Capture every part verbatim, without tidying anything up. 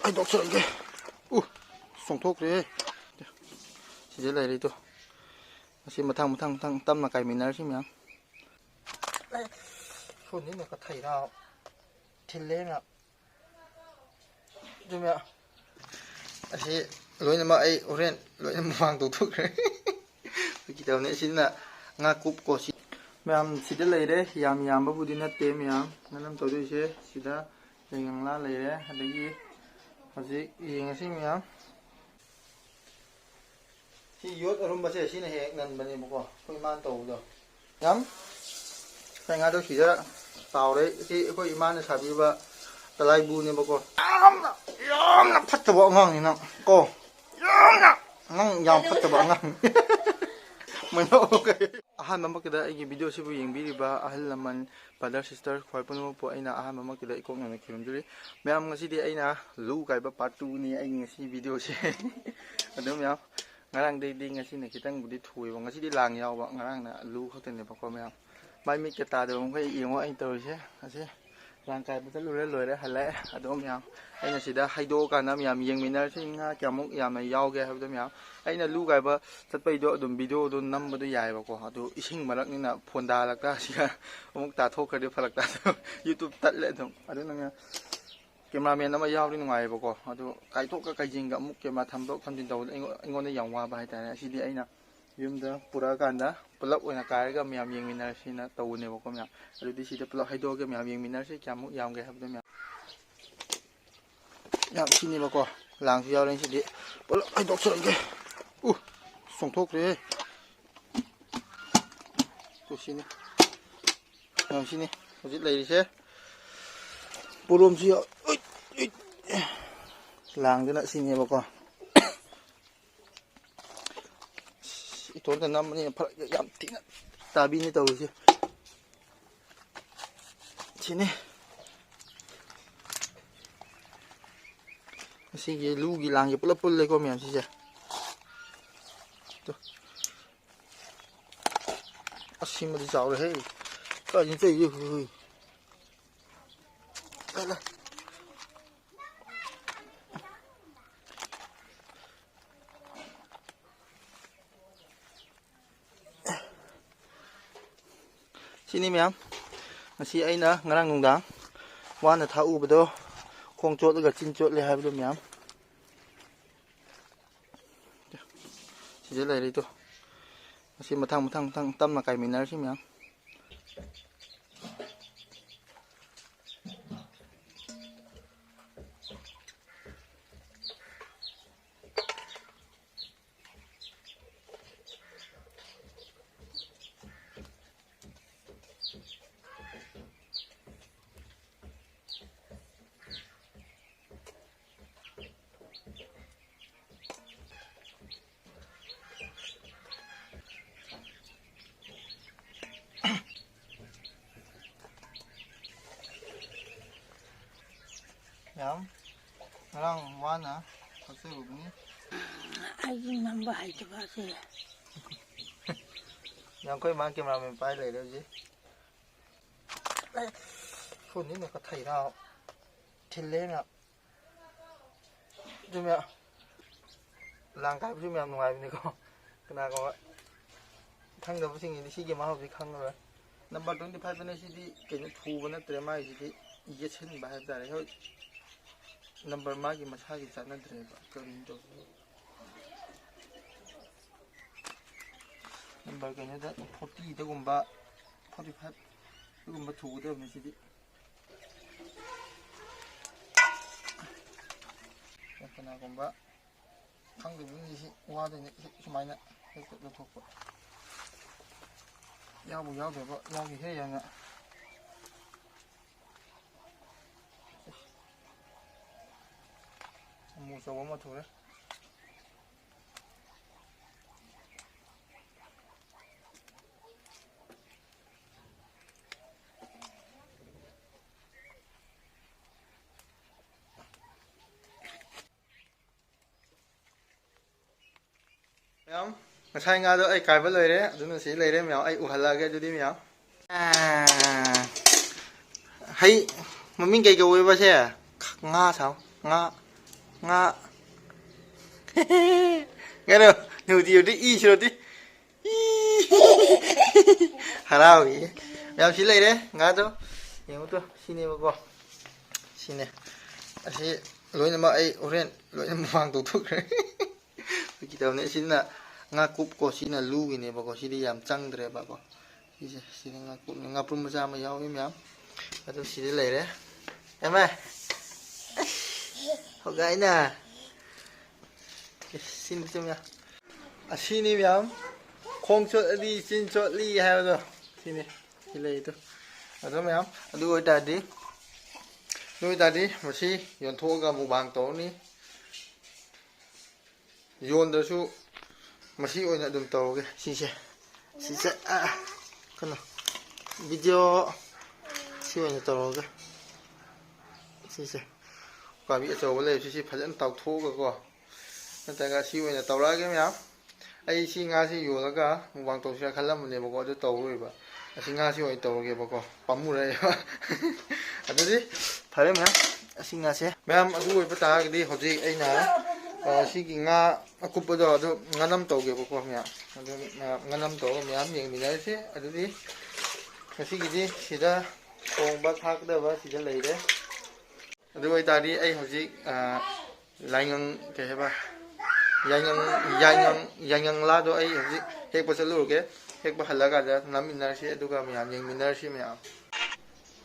ꯍꯩꯗꯣꯛꯆꯔꯒꯦ꯫ ꯎ, ꯆꯣꯡꯊꯣꯛꯈ꯭ꯔꯦ꯫ ꯁꯤꯗ ꯂꯩꯔꯦꯗꯣ꯫ ꯑꯁꯤ ꯃꯊꯪ, ꯃꯊꯪ, ꯃꯊꯪ ꯇꯞꯅ ꯀꯥꯏꯃꯤꯟꯅꯔꯁꯤ ꯃꯌꯥꯝ꯫ ꯁꯣꯝꯁꯤꯅ ꯀꯊꯩꯔꯥ ꯊꯤꯜꯂꯦꯅ꯫ ꯑꯗꯨ ꯃꯌꯥꯝ, ꯑꯁꯤ ꯂꯣꯏꯅꯃꯛ ꯑꯩ ꯍꯣꯔꯦꯟ ꯂꯣꯏꯅ ꯃꯃꯥꯡ ꯇꯧꯊꯣꯛꯈ꯭ꯔꯦ꯫ ꯐꯥꯒꯤ ꯇꯧꯅꯦ꯫ ꯑꯁꯤꯅ ꯉꯥꯀꯨꯞ ꯀꯣ꯫ ꯁꯤ ꯃꯌꯥꯝ ꯁꯤꯗ ꯂꯩꯔꯦ꯫ ꯌꯥꯝ ꯌꯥꯝꯕꯕꯨꯗꯤ ꯅꯠꯇꯦ ꯃꯌꯥꯝ꯫ ꯉꯥꯅꯝ ꯇꯧꯗꯣꯏꯁꯦ ꯁꯤꯗ ꯌꯥꯏꯉꯪꯂꯥ ꯂꯩꯔꯦ꯫ ꯑꯗꯒꯤ ꯍꯧꯖꯤꯛ ꯌꯦꯡꯉꯁꯤ ꯃꯌꯥꯝ꯫ ꯁꯤ ꯌꯣꯠ ꯑꯔꯨꯝꯕꯁꯦ ꯁꯤꯅ ꯍꯦꯛ ꯍꯦꯛ ꯅꯟꯕꯅꯦꯕꯀꯣ, ꯑꯩꯈꯣꯏ ꯏꯃꯥꯅ ꯇꯧꯕꯗꯣ꯫ ꯌꯥꯝ ꯉꯁꯥꯏ ꯉꯥꯗꯣ ꯁꯤꯗ ꯇꯥꯎꯔꯦ꯫ ꯁꯤ ꯑꯩꯈꯣꯏ ꯏꯃꯥꯅ ꯁꯥꯕꯤꯕ ꯇꯂꯥꯏꯕꯨꯅꯦꯕꯀꯣ꯫ ꯌꯥꯝꯅ, ꯌꯥꯝꯅ ꯐꯠꯇꯕ ꯑꯉꯥꯡꯅꯤ ꯅꯪ ꯀꯣ꯫ ꯌꯥꯝꯅ, ꯅꯪ ꯌꯥꯝ ꯐꯠꯇꯕ ꯑꯉꯥꯡ꯫ ꯃꯣꯏꯅ ꯑꯍꯥꯟꯕꯃꯛꯇꯗ ꯑꯩꯒꯤ ꯚꯤꯗꯤꯑꯣꯁꯤꯕꯨ ꯌꯦꯡꯕꯤꯔꯤꯕ ꯑꯍꯜ ꯂꯃꯟ, ꯕ꯭ꯔꯗꯔ, ꯁꯤꯁꯇꯔ, ꯈ꯭ꯋꯥꯏ ꯄꯨꯝꯅꯃꯛꯄꯨ ꯑꯩꯅ ꯑꯍꯥꯟꯕꯃꯛꯇꯗ ꯏꯀꯣꯛ ꯅꯧꯅ ꯈꯨꯔꯨꯝꯖꯔꯤ꯫ ꯃꯌꯥꯝ, ꯉꯁꯤꯗꯤ ꯑꯩꯅ ꯂꯨ ꯀꯥꯏꯕ ꯄꯥꯔꯠ ꯇꯨꯅꯤ ꯑꯩꯒꯤ ꯉꯁꯤ ꯚꯤꯗꯤꯑꯣꯁꯦ꯫ ꯑꯗꯨꯝ ꯃꯌꯥꯝ, ꯉꯔꯥꯡꯗꯩꯗꯤ ꯉꯁꯤꯅ ꯈꯤꯇꯪꯕꯨꯗꯤ ꯊꯨꯑꯦꯕ꯫ ꯉꯁꯤꯗꯤ ꯂꯥꯡ ꯌꯥꯎꯕ, ꯉꯔꯥꯡꯅ ꯂꯨ ꯈꯛꯇꯅꯦꯕꯀꯣ ꯃꯌꯥꯝ꯫ ꯃꯥꯏ ꯃꯤꯠꯀ ꯇꯥꯗꯕ ꯃꯈꯩ ꯌꯦꯡꯉꯣ ꯑꯩꯅ ꯇꯧꯔꯤꯁꯦ꯫ ꯑꯁꯤ ꯂꯥꯡ ꯀꯥꯏꯕ ꯆꯠꯂꯨꯔꯦ, ꯂꯣꯏꯔꯦ, ꯍꯜꯂꯛꯑꯦ꯫ ꯑꯗꯣ ꯃꯌꯥꯝ, ꯑꯩꯅ ꯁꯤꯗ ꯍꯩꯗꯣꯛꯑꯀꯥꯟꯗ ꯃꯌꯥꯝ ꯌꯦꯡꯃꯤꯟꯅꯔꯁꯤ ꯉꯥ ꯀꯌꯥꯃꯨꯛ ꯌꯥꯝꯅ ꯌꯥꯎꯒꯦ ꯍꯥꯏꯕꯗꯣ ꯃꯌꯥꯝ꯫ ꯑꯩꯅ ꯂꯨ ꯀꯥꯏꯕ ꯆꯠꯄꯩꯗꯣ ꯑꯗꯨꯝ ꯚꯤꯗꯤꯑꯣꯗꯣ ꯅꯝꯕꯗꯣ ꯌꯥꯏꯑꯕꯀꯣ꯫ ꯑꯗꯨ ꯏꯁꯤꯡ ꯃꯔꯛꯅꯤꯅ ꯐꯣꯟꯗꯥ ꯍꯜꯂꯛꯇ ꯁꯤꯒ ꯑꯃꯨꯛ ꯇꯥꯊꯣꯛꯈ꯭ꯔꯗꯤ ꯐꯔꯛ ꯇꯥꯗꯣꯏꯕ꯫ ꯌꯨꯇꯨꯕ ꯇꯠꯂꯦ ꯑꯗꯨꯝ꯫ ꯑꯗꯨꯅ ꯀꯦꯃꯦꯔꯥꯃꯦꯟ ꯑꯃ ꯌꯥꯎꯔꯗꯤ ꯅꯨꯡꯉꯥꯏꯌꯦꯕꯀꯣ꯫ ꯑꯗꯨ ꯀꯥꯏꯊꯣꯛꯀ ꯀꯥꯏꯖꯤꯟꯒ ꯑꯃꯨꯛ ꯀꯦꯃꯦꯔꯥ ꯊꯝꯗꯣꯛ ꯊꯝꯖꯤꯟ ꯇꯧꯕꯗ ꯑꯩꯉꯣꯟ-, ꯑꯩꯉꯣꯟꯗ ꯌꯥꯝ ꯋꯥꯕ ꯍꯥꯏꯇꯥꯔꯦ꯫ ꯑꯁꯤꯗꯤ ꯑꯩꯅ ꯌꯨꯝꯗ ꯄꯨꯔꯛꯑꯀꯥꯟꯗ ꯄꯨꯂꯞ ꯑꯣꯏꯅ ꯀꯥꯏꯔꯒ ꯃꯌꯥꯝ ꯌꯦꯡꯃꯤꯟꯅꯔꯁꯤꯅ ꯇꯧꯕꯅꯦꯕꯀꯣ ꯃꯌꯥꯝ꯫ ꯑꯗꯨꯗꯤ ꯁꯤꯗ ꯄꯨꯂꯞ ꯍꯩꯗꯣꯛꯑꯒ ꯃꯌꯥꯝ ꯌꯦꯡꯃꯤꯟꯅꯔꯁꯤ ꯀꯌꯥꯃꯨꯛ ꯌꯥꯝꯒꯦ ꯍꯥꯏꯕꯗꯣ ꯃꯌꯥꯝ꯫ ꯌꯥꯝ ꯁꯤꯅꯦꯕꯀꯣ, ꯂꯥꯡꯁꯨ ꯌꯥꯎꯔꯦ꯫ ꯁꯤꯗꯤ ꯄꯨꯂꯞ ꯍꯩꯗꯣꯛꯆꯔꯒꯦ꯫ ꯎ, ꯆꯣꯡꯊꯣꯛꯈ꯭ꯔꯦꯍꯦ꯫ ꯇꯨ ꯁꯤꯅꯤ꯫ ꯑ, ꯁꯤꯅꯤ ꯍꯧꯖꯤꯛ ꯂꯩꯔꯤꯁꯦ꯫ ꯄꯣꯔꯣꯝꯁꯨ ꯌꯥꯎ-, ꯎꯏꯠ, ꯎꯏꯠ꯫ ꯂꯥꯡꯗꯨꯅ ꯁꯤꯅꯦꯕꯀꯣ꯫ ꯏꯇꯣꯝꯇ ꯅꯝꯕꯅꯤꯅ ꯐꯔꯛ ꯌꯥꯝ ꯊꯤꯅ ꯇꯥꯕꯤꯅꯤ ꯇꯧꯔꯤꯁꯦ꯫ ꯁꯤꯅꯤ꯫ ꯑꯁꯤꯒꯤ ꯂꯨꯒꯤ ꯂꯥꯡꯁꯦ ꯄꯨꯂꯞ ꯄꯨꯜꯂꯦꯀꯣ ꯃꯌꯥꯝ ꯁꯤꯁꯦ꯫ ꯇꯨ꯫ ꯑꯁ, ꯁꯤꯃꯗꯤ ꯆꯥꯎꯔꯦꯍꯦ꯫ ꯀꯥꯏꯗꯩꯅꯣ ꯆꯠꯂꯤꯁꯦ? ꯍꯨꯏ, ꯍꯨꯏ꯫ ꯂꯥ, ꯂꯥ꯫ ꯁꯤꯅꯤ ꯃꯌꯥꯝ, ꯉꯁꯤ ꯑꯩꯅ ꯉꯔꯥꯡ ꯅꯨꯡꯗꯥꯡ ꯋꯥꯅ ꯊꯥꯛꯎꯕꯗꯣ, ꯈꯣꯡ ꯆꯣꯠꯂꯒ ꯆꯤꯟ ꯆꯣꯠꯂꯦ ꯍꯥꯏꯕꯗꯣ ꯃꯌꯥꯝ꯫ ꯁꯤꯗ ꯂꯩꯔꯦꯗꯣ꯫ ꯉꯁꯤ ꯃꯊꯪ ꯃꯊꯪ ꯃꯊꯪ ꯇꯞꯅ ꯀꯥꯏꯃꯤꯟꯅꯔꯁꯤ ꯃꯌꯥꯝ꯫ ꯌꯥꯝ ꯉꯔꯥꯡ ꯋꯥꯅ ꯊꯣꯛꯆꯔꯨꯕꯅꯤ꯫ ꯑꯩꯒꯤ ꯅꯝꯕ ꯍꯩꯇꯕ ꯑꯁꯦ꯫ ꯌꯥꯝꯈꯣꯏ ꯃꯥ ꯀꯦꯃꯦꯔꯥꯃꯦꯟ ꯄꯥꯏ ꯂꯩꯔꯦ ꯍꯧꯖꯤꯛ꯫ ꯐꯣꯟꯁꯤꯅ ꯀꯠꯊꯩꯔꯥ ꯊꯤꯜꯂꯦꯅ꯫ ꯑꯗꯨ ꯃꯌꯥꯝ ꯂꯥꯡ ꯀꯥꯏꯕꯁꯨ ꯃꯌꯥꯝ ꯅꯨꯡꯉꯥꯏꯕꯅꯤꯀꯣ꯫ ꯀꯅꯥꯒꯨꯝꯕ ꯈꯪꯗꯕꯁꯤꯡꯒꯤꯗꯤ ꯁꯤꯒꯤ ꯃꯍꯥꯎꯁꯤ ꯈꯪꯉꯔꯣꯏ꯫ ꯅꯝꯕꯔ ꯇ꯭ꯋꯦꯟꯇꯤ ꯐꯥꯏꯚ ꯑꯅ ꯁꯤꯗꯤ ꯀꯩꯅꯣ ꯊꯨꯕ ꯅꯠꯇ꯭ꯔꯦ, ꯃꯥꯒꯤꯁꯤꯗꯤ ꯌꯦꯠꯁꯤꯟꯕ ꯍꯥꯏꯕ ꯇꯥꯔꯦ꯫ ꯍꯣꯏ, ꯅꯝꯕꯔ ꯃꯥꯒꯤ ꯃꯁꯥꯒꯤ ꯆꯥꯟꯅꯗ꯭ꯔꯦꯕ, ꯀꯔꯤꯅꯣ ꯇꯧꯕ꯫ ꯅꯝꯕꯔ ꯀꯩꯅꯣꯗ ꯐꯣꯔꯇꯤꯗꯒꯨꯝꯕ, ꯐꯣꯔꯇꯤ ꯐꯥꯏꯚ ꯑꯗꯨꯒꯨꯝꯕ ꯊꯨꯒꯗꯕꯅꯤ ꯁꯤꯗꯤ꯫ ꯀꯅꯥꯒꯨꯝꯕ ꯈꯪꯗꯕ ꯃꯤꯁꯤ ꯋꯥꯗꯣꯏꯅꯦ ꯁꯤ ꯁꯨꯃꯥꯏꯅ ꯍꯦꯛꯇ ꯂꯧꯊꯣꯛꯄ꯫ ꯌꯥꯎꯕ ꯌꯥꯎꯗꯕ ꯌꯥꯎꯈꯤ ꯍꯦ ꯌꯥꯝꯅ꯫ ꯑꯃꯨꯛ ꯑꯆꯧꯕ ꯑꯃ ꯊꯨꯔꯦ꯫ ꯃꯌꯥꯝ, ꯉꯁꯥꯏ ꯉꯥꯗꯣ ꯑꯩ ꯀꯥꯏꯕ ꯂꯣꯏꯔꯦ, ꯑꯗꯨꯅ ꯁꯤ ꯂꯩꯔꯦ ꯃꯌꯥꯝ, ꯑꯩ ꯎꯍꯜꯂꯛꯑꯒꯦ ꯑꯗꯨꯗꯤ ꯃꯌꯥꯝ꯫ ꯑꯥ, ꯍꯩ ꯃꯃꯤꯡ ꯀꯩ ꯀꯧꯋꯦꯕ ꯁꯦ? ꯉꯥ ꯁꯥꯎ, ꯉꯥ, ꯉꯥ꯫ ꯀꯩꯅꯣ, ꯅꯨꯡꯇꯤ ꯌꯧꯗꯤ ꯏ ꯁꯤꯔꯣꯗꯤ꯫ ꯏ꯫ ꯍꯔꯥꯎꯏ꯫ ꯃꯌꯥꯝ, ꯁꯤ ꯂꯩꯔꯦ ꯉꯥꯗꯣ꯫ ꯌꯦꯡꯉꯨ ꯇꯨ, ꯁꯤꯅꯦꯕꯀꯣ꯫ ꯁꯤꯅꯦ꯫ ꯑꯁꯤ ꯂꯣꯏꯅꯃꯛ ꯑꯩ ꯍꯣꯔꯦꯟ ꯂꯣꯏꯅ ꯃꯃꯥꯡ ꯇꯧꯊꯣꯛꯈ꯭ꯔꯦ꯫ ꯐꯥꯒꯤ ꯇꯧꯕꯅꯦ꯫ ꯁꯤꯅ ꯉꯥꯀꯨꯞ ꯀꯣ, ꯁꯤꯅ ꯂꯨꯒꯤꯅꯦꯕꯀꯣ꯫ ꯁꯤꯗꯤ ꯌꯥꯝ ꯆꯪꯗ꯭ꯔꯦꯕꯀꯣ꯫ ꯁꯤꯁꯦ, ꯁꯤꯗꯤ ꯉꯥꯀꯨꯞꯅꯦ꯫ ꯉꯥꯄ꯭ꯔꯨꯝ ꯃꯆꯥ ꯑꯃ ꯌꯥꯎꯏ ꯃꯌꯥꯝ꯫ ꯑꯗꯨ ꯁꯤꯗ ꯂꯩꯔꯦ꯫ ꯑꯦꯃꯦ! ꯍꯧꯒꯥꯏꯅ! ꯁꯤꯅꯤ ꯆꯨꯝꯃꯦ꯫ ꯑꯁꯤꯅꯤ ꯃꯌꯥꯝ, ꯈꯣꯡ ꯆꯣꯠꯂꯗꯤ ꯆꯤꯟ ꯆꯣꯠꯂꯤ ꯍꯥꯏꯕꯗꯣ꯫ ꯁꯤꯅꯤ꯫ ꯁꯤ ꯂꯩꯗꯣ꯫ ꯑꯗꯣ ꯃꯌꯥꯝ, ꯑꯗꯨ ꯑꯣꯏꯇꯥꯔꯗꯤ, ꯑꯗꯨ ꯑꯣꯏꯇꯥꯔꯗꯤ ꯃꯁꯤ ꯌꯣꯟꯊꯣꯛꯑꯒ mukbang ꯇꯧꯔꯅꯤ꯫ ꯌꯣꯟꯗ꯭ꯔꯁꯨ ꯃꯁꯤ ꯑꯣꯏꯅ ꯑꯗꯨꯝ ꯇꯧꯔꯒꯦ꯫ ꯁꯤꯁꯦ, ꯁꯤꯁꯦ, ꯑ, ꯀꯩꯅꯣ, video ꯁꯤ ꯑꯣꯏꯅ ꯇꯧꯔꯒꯦ꯫ ꯁꯤꯁꯦ, ꯎꯀꯥꯕꯤ ꯑꯆꯧꯕ ꯂꯩꯕꯁꯤ ꯁꯤ ꯐꯖꯅ ꯇꯥꯎꯊꯣꯛꯑꯒꯀꯣ, ꯅꯠꯇ꯭ꯔꯒ ꯁꯤ ꯑꯣꯏꯅ ꯇꯧꯔꯛꯑꯒꯦ ꯃꯌꯥꯝ꯫ ꯑꯩ ꯁꯤ ꯉꯥꯁꯤ ꯌꯣꯜꯂꯒ mukbang ꯇꯧꯁꯤꯔꯥ ꯈꯜꯂꯝꯕꯅꯦꯕꯀꯣ, ꯑꯗꯨ ꯇꯧꯔꯣꯏꯕ꯫ ꯑꯁꯤ ꯉꯥꯁꯤ ꯑꯣꯏꯅ ꯇꯧꯔꯒꯦꯕꯀꯣ, ꯄꯥꯝꯃꯨꯔꯦꯕ꯫ ꯑꯗꯨꯗꯤ ꯐꯔꯦ ꯃꯌꯥꯝ, ꯑꯁꯤ ꯉꯥꯁꯦ꯫ ꯃꯌꯥꯝ, ꯑꯗꯨ ꯑꯣꯏꯕ ꯇꯥꯔꯒꯗꯤ ꯍꯧꯖꯤꯛ ꯑꯩꯅ, ꯑ, ꯁꯤꯒꯤ ꯉꯥ ꯑꯀꯨꯞꯄꯗꯣ ꯑꯗꯨ ꯉꯥꯅꯝ ꯇꯧꯒꯦꯕꯀꯣ ꯃꯌꯥꯝ꯫ ꯑꯗꯨ ꯃꯌꯥꯝ ꯉꯥꯅꯝ ꯇꯧꯔꯒ ꯃꯌꯥꯝ ꯌꯦꯡꯃꯤꯟꯅꯔꯁꯤ꯫ ꯑꯗꯨꯗꯤ ꯉꯁꯤꯒꯤꯗꯤ ꯁꯤꯗ ꯊꯣꯡꯕ ꯊꯥꯛꯀꯗꯕ ꯁꯤꯗ ꯂꯩꯔꯦ꯫ ꯑꯗꯨ ꯑꯣꯏꯇꯥꯔꯗꯤ ꯑꯩ ꯍꯧꯖꯤꯛ, ꯑ, ꯂꯥꯏꯉꯪ, ꯀꯩ ꯍꯥꯏꯕ? ꯌꯥꯏꯉꯪ, ꯌꯥꯏꯉꯪ, ꯌꯥꯏꯉꯪ ꯂꯥꯗꯣ ꯑꯩ ꯍꯧꯖꯤꯛ ꯍꯦꯛꯄ ꯆꯠꯂꯨꯔꯒꯦ꯫ ꯍꯦꯛꯄ ꯍꯜꯂꯀꯥꯟꯗ ꯅꯝꯃꯤꯟꯅꯔꯁꯤ, ꯑꯗꯨꯒ ꯃꯌꯥꯝ ꯌꯦꯡꯃꯤꯟꯅꯔꯁꯤ ꯃꯌꯥꯝ꯫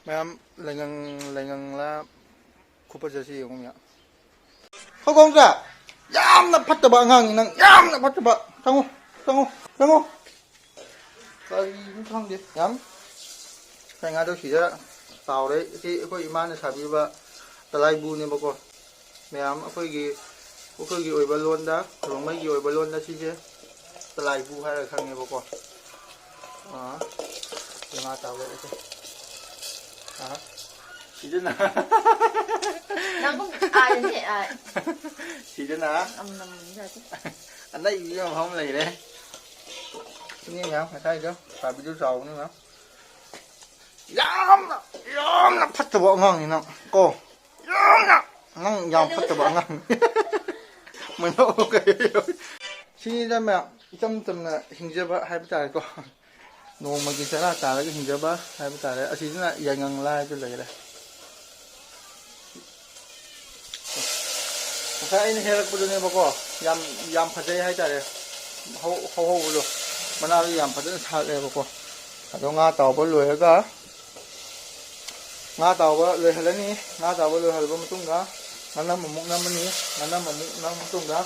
ꯃꯌꯥꯝ, ꯂꯩꯉꯪ, ꯂꯩꯉꯪꯂꯥ ꯈꯨꯐꯖꯁꯤ ꯌꯦꯡꯉꯨ ꯃꯌꯥꯝ꯫ ꯍꯧꯒꯣꯡꯆꯥ, ꯌꯥꯝꯅ ꯐꯠꯇꯕ ꯑꯉꯥꯡꯅꯤ ꯅꯪ, ꯌꯥꯝꯅ ꯐꯠꯇꯕ꯫ ꯆꯪꯉꯨ, ꯆꯪꯉꯨ, ꯆꯪꯉꯨ꯫ ꯀꯔꯤꯅꯣ ꯈꯪꯗꯦ ꯌꯥꯝ꯫ ꯉꯁꯥꯏ ꯉꯥꯗꯣ ꯁꯤꯗ ꯇꯥꯎꯔꯦ꯫ ꯁꯤ ꯑꯩꯈꯣꯏ ꯏꯃꯥꯅ ꯁꯥꯕꯤꯕ ꯇꯂꯥꯏꯕꯨꯅꯦꯕꯀꯣ꯫ ꯃꯌꯥꯝ ꯑꯩꯈꯣꯏꯒꯤ, ꯑꯩꯈꯣꯏꯒꯤ ꯑꯣꯏꯕ ꯂꯣꯟꯗ, ꯔꯣꯡꯃꯩꯒꯤ ꯑꯣꯏꯕ ꯂꯣꯟꯗ ꯁꯤꯁꯦ ꯇꯂꯥꯏꯕꯨ ꯍꯥꯏꯔꯒ ꯈꯪꯉꯦꯕꯀꯣ꯫ ꯑꯥ, ꯉꯥ ꯇꯥꯎꯔꯦ ꯑꯩꯁꯦ꯫ ꯑꯥ, ꯁꯤꯗꯅ꯫ ꯅꯪ ꯑꯥ, ꯅꯦ, ꯑꯥ꯫ ꯁꯤꯗꯅ꯫ ꯑꯝ, ꯅꯝ, ꯅꯝ, ꯅꯝ꯫ ꯑꯅꯩꯕꯤ ꯑꯃ ꯐꯝ ꯂꯩꯔꯦ꯫ ꯁꯤꯅꯤ ꯃꯌꯥꯝ ꯉꯁꯥꯏꯗꯣ ꯁꯥꯕꯤꯗꯨ ꯆꯥꯎꯕꯅꯤ ꯃꯌꯥꯝ꯫ ꯌꯥꯝꯅ, ꯌꯥꯝꯅ ꯐꯠꯇꯕ ꯑꯉꯥꯡꯅꯤ ꯅꯪ ꯀꯣ꯫ ꯌꯥꯝꯅ, ꯅꯪ ꯌꯥꯝ ꯐꯠꯇꯕ ꯑꯉꯥꯡꯅꯤ꯫ ꯃꯣꯏꯅ ꯀꯩ-, ꯁꯤꯅꯤꯗ ꯃꯌꯥꯝ, ꯏꯆꯝ ꯆꯝꯅ ꯍꯤꯡꯖꯕ ꯍꯥꯏꯕ ꯇꯥꯔꯦꯀꯣ꯫ ꯅꯣꯡꯃꯒꯤ ꯆꯔꯥ ꯇꯥꯔꯒ ꯍꯤꯡꯖꯕ ꯍꯥꯏꯕ ꯇꯥꯔꯦ꯫ ꯑꯁꯤꯁꯤꯅ ꯌꯥꯏꯉꯪꯂꯥ ꯍꯥꯏꯕꯗꯨ ꯂꯩꯔꯦ꯫ ꯉꯁꯥꯏ ꯑꯩꯅ ꯍꯦꯛꯂꯛꯄꯗꯨꯅꯦꯕꯀꯣ, ꯌꯥꯝ, ꯌꯥꯝ ꯐꯖꯩ ꯍꯥꯏꯇꯥꯔꯦ꯫ ꯍꯧ-, ꯍꯧꯍꯧꯕꯗꯣ, ꯃꯅꯥꯗꯣ ꯌꯥꯝ ꯐꯖꯅ ꯁꯥꯠꯂꯦꯕꯀꯣ꯫ ꯑꯗꯣ ꯉꯥ ꯇꯥꯎꯕ ꯂꯣꯏꯔꯒ, ꯉꯥ ꯇꯥꯎꯕ ꯂꯣꯏꯍꯜꯂꯅꯤ꯫ ꯉꯥ ꯇꯥꯎꯕ ꯂꯣꯏꯍꯜꯂꯕ ꯃꯇꯨꯡꯗ ꯉꯥꯅꯝ ꯑꯃꯨꯛ ꯅꯝꯃꯅꯤ꯫ ꯉꯥꯅꯝ ꯑꯃꯨꯛ ꯅꯝꯃ ꯃꯇꯨꯡꯗ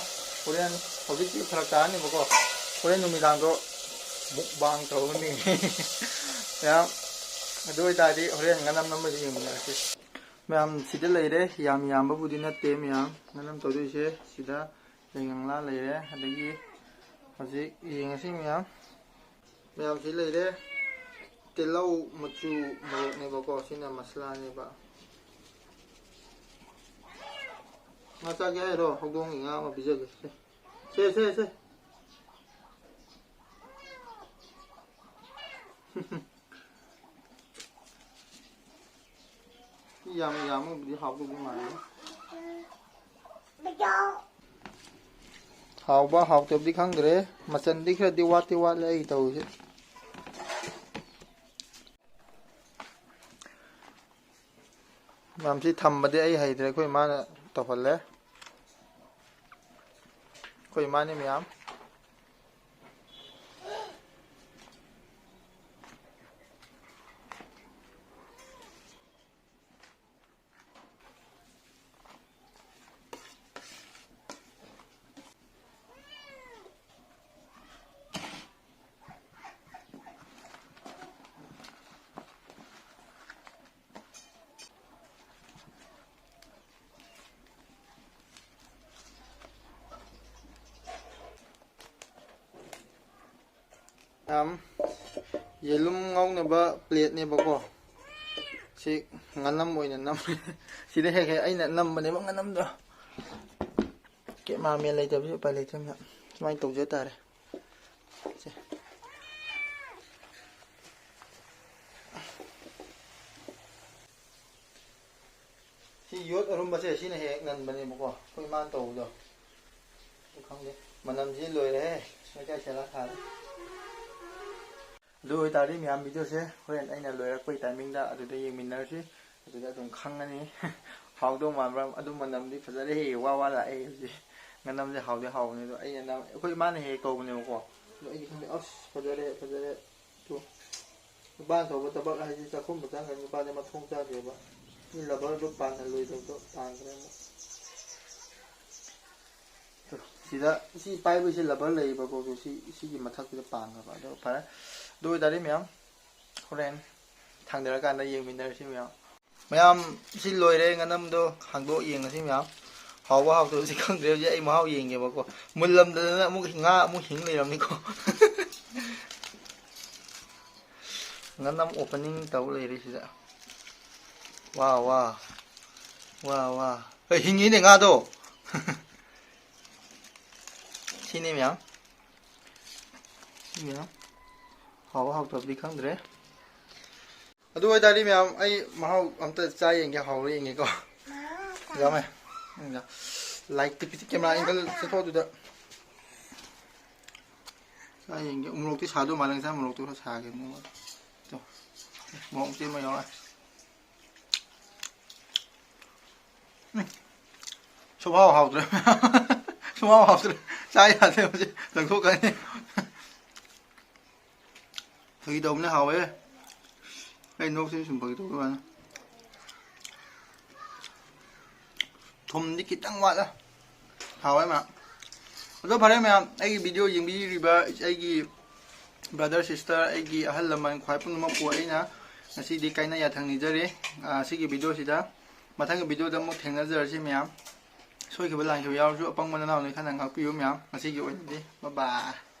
ꯍꯣꯔꯦꯟ, ꯍꯧꯖꯤꯛꯇꯤ ꯐꯔꯛ ꯇꯥꯔꯅꯤꯕꯀꯣ, ꯍꯣꯔꯦꯟ ꯅꯨꯃꯤꯗꯥꯡꯗꯣ ꯃꯨꯛꯕꯥꯡ ꯇꯧꯔꯅꯤ꯫ ꯃꯌꯥꯝ, ꯑꯗꯨ ꯑꯣꯏꯇꯥꯔꯗꯤ ꯍꯣꯔꯦꯟ ꯉꯥꯅꯝ ꯅꯝꯕꯗ ꯌꯦꯡꯃꯤꯟꯅꯔꯁꯤ꯫ ꯃꯌꯥꯝ, ꯁꯤꯗ ꯂꯩꯔꯦ꯫ ꯌꯥꯝ ꯌꯥꯝꯕꯕꯨꯗꯤ ꯅꯠꯇꯦ ꯃꯌꯥꯝ ꯉꯥꯅꯝ ꯇꯧꯗꯣꯏꯁꯦ꯫ ꯁꯤꯗ ꯌꯥꯏꯉꯪꯂꯥ ꯂꯩꯔꯦ꯫ ꯑꯗꯒꯤ ꯍꯧꯖꯤꯛ ꯌꯦꯡꯉꯁꯤ ꯃꯌꯥꯝ꯫ ꯃꯌꯥꯝ, ꯁꯤ ꯂꯩꯔꯦ꯫ ꯇꯤꯜꯍꯧ ꯃꯆꯨ ꯃꯣꯔꯣꯛꯅꯦꯕꯀꯣ꯫ ꯁꯤꯅ ꯃꯁꯂꯥꯅꯦꯕ꯫ ꯉꯥ ꯆꯥꯒꯦ ꯍꯥꯏꯔꯣ? ꯍꯧꯗꯣꯡꯒꯤ ꯉꯥ ꯑꯃ ꯄꯤꯖꯒꯦ꯫ ꯁꯦ, ꯁꯦ, ꯁꯦ, ꯁꯦ꯫ ꯌꯥꯝ ꯌꯥꯝꯃꯕꯨꯗꯤ ꯍꯥꯎꯗꯧꯗꯤ ꯃꯥꯜꯂꯦ꯫ ꯍꯥꯎꯕ ꯍꯥꯎꯇꯕꯗꯤ ꯈꯪꯗ꯭ꯔꯦ꯫ ꯃꯆꯟꯗꯤ ꯈꯔꯗꯤ ꯋꯥꯠꯇꯤ ꯋꯥꯠꯂꯦ ꯑꯩ ꯇꯧꯔꯤꯁꯦ꯫ ꯃꯌꯥꯝꯁꯤ ꯊꯝꯕꯗꯤ ꯑꯩ ꯍꯩꯇ꯭ꯔꯦ, ꯑꯩꯈꯣꯏ ꯏꯃꯥꯅ ꯇꯧꯍꯜꯂꯦ꯫ ꯑꯩꯈꯣꯏ ꯏꯃꯥꯅꯤ ꯃꯌꯥꯝ꯫ ꯌꯥꯝ, ꯌꯦꯔꯨꯝ ꯉꯧꯅꯕ ꯄ꯭ꯂꯦꯠꯅꯦꯕꯀꯣ꯫ ꯁꯤ ꯉꯥꯅꯝ ꯑꯣꯏꯅ ꯅꯝꯃꯦ꯫ ꯁꯤꯗ ꯍꯦꯛ ꯍꯦꯛ ꯑꯩꯅ ꯅꯝꯕꯅꯦꯕ ꯉꯥꯅꯝꯗꯣ꯫ ꯀꯦꯃꯦꯔꯥꯃꯦꯟ ꯂꯩꯇꯕꯁꯨ ꯎꯄꯥꯏ ꯂꯩꯇ꯭ꯔꯦ ꯃꯌꯥꯝ꯫ ꯁꯨꯃꯥꯏꯅ ꯇꯧꯖ ꯇꯥꯔꯦ꯫ ꯁꯦ꯫ ꯁꯤ ꯌꯣꯠ ꯑꯔꯨꯝꯕꯁꯦ ꯁꯤꯅ ꯍꯦꯛ ꯍꯦꯛ ꯅꯟꯕꯅꯦꯕꯀꯣ, ꯑꯩꯈꯣꯏ ꯏꯃꯥꯅ ꯇꯧꯕꯗꯣ꯫ ꯑꯗꯨ ꯈꯪꯗꯦ꯫ ꯃꯅꯝꯁꯤ ꯂꯣꯏꯔꯦꯍꯦ꯫ ꯃꯩꯇꯩ ꯁꯦꯂꯥ ꯊꯥꯔꯦ꯫ ꯑꯗꯨ ꯑꯣꯏꯇꯥꯔꯗꯤ ꯃꯌꯥꯝ, ꯚꯤꯗꯤꯑꯣꯁꯦ ꯍꯣꯔꯦꯟ ꯑꯩꯅ ꯂꯣꯏꯔꯛꯄꯒꯤ ꯇꯥꯏꯃꯤꯡꯗ ꯑꯗꯨꯗ ꯌꯦꯡꯃꯤꯟꯅꯔꯁꯤ꯫ ꯑꯗꯨꯗ ꯑꯗꯨꯝ ꯈꯪꯉꯅꯤ꯫ ꯍꯥꯎꯗꯧ ꯃꯥꯟꯕ꯭ꯔꯥ? ꯑꯗꯨ ꯃꯅꯝꯗꯤ ꯐꯖꯔꯦꯍꯦ, ꯋꯥ ꯋꯥ ꯂꯥꯛꯑꯦ ꯍꯧꯖꯤꯛ꯫ ꯉꯥꯅꯝꯁꯦ ꯍꯥꯎꯗꯤ ꯍꯥꯎꯕꯅꯦ, ꯑꯗꯣ ꯑꯩꯅ ꯅꯝ-, ꯑꯩꯈꯣꯏ ꯏꯃꯥꯅ ꯍꯦꯛ ꯍꯦꯛ ꯀꯧꯕꯅꯦꯕꯀꯣ꯫ ꯑꯗꯣ ꯑꯩꯗꯤ ꯈꯪꯗꯦ꯫ ꯑꯁ, ꯐꯖꯔꯦ, ꯐꯖꯔꯦ꯫ ꯇꯨ꯫ ꯅꯨꯄꯥꯅ ꯇꯧꯕ ꯊꯕꯛ ꯍꯥꯏꯁꯤ ꯆꯥꯛꯈꯨꯝ ꯃꯇꯥꯡꯗ ꯅꯨꯄꯥꯁꯦ ꯃꯊꯣꯡ ꯆꯥꯗꯦꯕ꯫ ꯃꯤ ꯂꯕꯔꯗꯣ ꯄꯥꯟꯍꯜꯂꯣꯏꯗꯕꯗꯣ ꯄꯥꯟꯈ꯭ꯔꯦ ꯑꯃꯨꯛ꯫ ꯇꯨ, ꯁꯤꯗ ꯁꯤ ꯄꯥꯏꯕꯁꯤ ꯂꯕꯔ ꯂꯩꯌꯦꯕꯀꯣ, ꯑꯗꯣ ꯁꯤ, ꯁꯤꯒꯤ ꯃꯊꯛꯁꯤꯗ ꯄꯥꯟꯈ꯭ꯔꯕ꯫ ꯑꯗꯣ ꯐꯔꯦ꯫ ꯑꯗꯨ ꯑꯣꯏꯇꯥꯔꯗꯤ ꯃꯌꯥꯝ, ꯍꯣꯔꯦꯟ ꯊꯥꯡꯗꯔꯀꯥꯟꯗ ꯌꯦꯡꯃꯤꯟꯅꯔꯁꯤ ꯃꯌꯥꯝ꯫ ꯃꯌꯥꯝ, ꯁꯤ ꯂꯣꯏꯔꯦ, ꯉꯥꯅꯝꯗꯣ ꯍꯥꯡꯗꯣꯛ ꯌꯦꯡꯉꯁꯤ ꯃꯌꯥꯝ꯫ ꯍꯥꯎꯕ ꯍꯥꯎꯇꯕꯁꯤ ꯈꯪꯗ꯭ꯔꯦ ꯍꯧꯖꯤꯛ, ꯑꯩ ꯃꯍꯥꯎ ꯌꯦꯡꯒꯦꯕꯀꯣ꯫ ꯃꯨꯜꯂꯝꯗꯗꯅ ꯑꯃꯨꯛ ꯉꯥ ꯑꯃꯨꯛ ꯍꯤꯡ ꯂꯩꯔꯝꯅꯤꯀꯣ꯫ ꯉꯥꯅꯝ opening ꯇꯧ ꯂꯩꯔꯦ ꯁꯤꯗ꯫ ꯋꯥ, ꯋꯥ꯫ ꯋꯥ, ꯋꯥ꯫ ꯑꯦ, ꯍꯤꯡꯉꯤꯅꯦ ꯉꯥꯗꯣ꯫ ꯁꯤꯅꯦ ꯃꯌꯥꯝ꯫ ꯁꯤ ꯃꯌꯥꯝ꯫ ꯍꯥꯎꯕ ꯍꯥꯎꯇꯕꯗꯤ ꯈꯪꯗ꯭ꯔꯦ꯫ ꯑꯗꯨ ꯑꯣꯏꯇꯥꯔꯗꯤ ꯃꯌꯥꯝ, ꯑꯩ ꯃꯍꯥꯎ ꯑꯝꯇ ꯆꯥ ꯌꯦꯡꯒꯦ, ꯍꯥꯎꯕ꯭ꯔꯥ ꯌꯦꯡꯒꯦꯀꯣ꯫ ꯌꯥꯝꯃꯦ꯫ ꯂꯥꯏꯠꯇꯤ ꯄꯤꯊꯤ-, camera angle ꯆꯠꯊꯣꯛ ꯑꯗꯨꯗ꯫ ꯆꯥ ꯌꯦꯡꯒꯦ꯫ ꯎꯃꯣꯔꯣꯛꯇꯤ ꯁꯥꯗꯧ ꯃꯥꯜꯂꯦ, ꯉꯁꯥꯏ ꯃꯣꯔꯣꯛꯇꯨ ꯈꯔ ꯁꯥꯈꯤꯕꯅꯦꯕ꯫ ꯇꯣ, ꯃꯣꯔꯣꯛ ꯃꯆꯦꯠ ꯑꯃ ꯌꯥꯎꯔꯦ꯫ ꯎꯝ꯫ ꯁꯨꯡꯍꯥꯎ ꯍꯥꯎꯇ꯭ꯔꯦ꯫ ꯁꯨꯡꯍꯥꯎ ꯍꯥꯎꯇ꯭ꯔꯦ꯫ ꯆꯥ ꯌꯥꯗ꯭ꯔꯦ ꯍꯧꯖꯤꯛ꯫ ꯂꯪꯊꯣꯛꯈ꯭ꯔꯅꯤ꯫ ꯐꯥꯒꯤ ꯇꯧꯕꯅꯦ, ꯍꯥꯎꯋꯦ꯫ ꯑꯩ ꯅꯣꯛꯁꯤ ꯁꯨꯝ ꯐꯥꯒꯤ ꯇꯧꯕ ꯋꯥꯅꯤ꯫ ꯊꯨꯝꯗꯤ ꯈꯤꯇꯪ ꯋꯥꯠꯂꯦ꯫ ꯍꯥꯎꯋꯦ ꯃꯌꯥꯝ꯫ ꯑꯗꯣ ꯐꯔꯦ ꯃꯌꯥꯝ, ꯑꯩꯒꯤ video ꯌꯦꯡꯕꯤꯔꯤꯕ ꯑꯩꯒꯤ brother, sister, ꯑꯩꯒꯤ ꯑꯍꯜ ꯂꯃꯟ ꯈ꯭ꯋꯥꯏ ꯄꯨꯝꯅꯃꯛꯄꯨ ꯑꯩꯅ ꯉꯁꯤꯗꯤ ꯀꯥꯏꯅ ꯌꯥꯊꯪ ꯅꯤꯖꯔꯤ꯫ ꯑꯥ, ꯁꯤꯒꯤ videoꯁꯤꯗ, ꯃꯊꯪꯒꯤ videoꯗ ꯑꯃꯨꯛ ꯊꯦꯡꯅꯖꯔꯁꯤ ꯃꯌꯥꯝ꯫ ꯁꯣꯏꯈꯤꯕ ꯂꯥꯟꯈꯤꯕ ꯌꯥꯎꯔꯁꯨ ꯑꯄꯪꯕ ꯅꯅꯥꯎꯅ ꯈꯟꯅ ꯉꯥꯛꯄꯤꯌꯨ ꯃꯌꯥꯝ꯫ ꯉꯁꯤꯒꯤ ꯑꯣꯏꯅꯗꯤ bye bye꯫